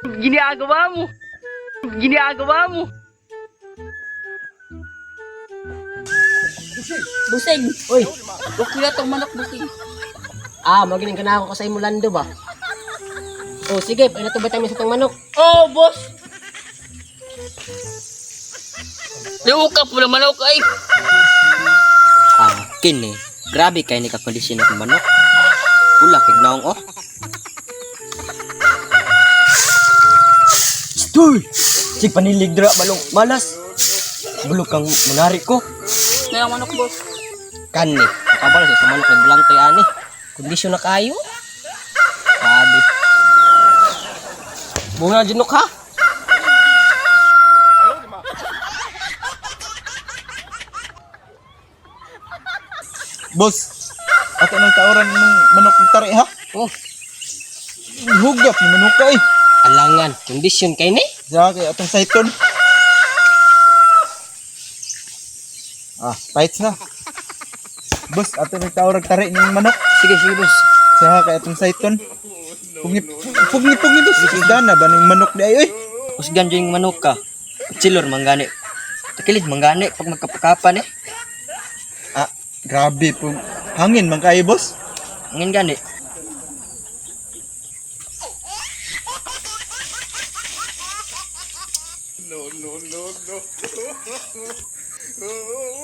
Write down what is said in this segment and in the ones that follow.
Ginagawa mo. Ginagawa mo. Busing. Uy, Okay na tong manok, busing. ah, magiling ka na ako sa imo lando ba? Oh, sige, ay natubay tayo sa tong manok. Oh, boss. Liw ka pula manok ay. Ah, kini. Grabe kay ni ka kondisyon akong manok. Pula kay naong oh. Stoy! Sig panilig dra balong malas. Bulok kang manari ko. Ngayong manok, boss. Kani, nakabalo sa manok kay bulantay ani. Kondisyon na kayo. Grabe. Bunga junok ha. Boss, ato nang tauran mong manok ng tari ha? Oh, Hugap ni manok ka eh. alangan, kondisyon kay ni. Sa kay atong saiton. Ah, fights na. Boss, ato nang tauran tari ng manok. Sige, sige boss. Sa kay atong saiton. Pugni pugni pugni boss. Isda na ba ning manok di ay oy? Usgan jud yung manok ka. Chilor manggani. Takilid manggani pag magkapakapan eh. Ah, grabe po. Hangin man kayo, boss. Angin gani.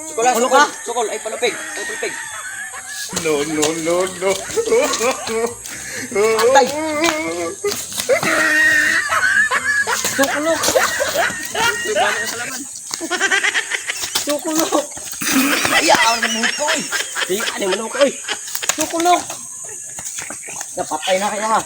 Sukol, Ano ka? Sukol, ay palupig. Ay palupig. Atay. Sukulok. Sukulok. Ay, ang manok ko oy. Di ani manok ko oy. Sukulok. Napatay na kaya ha.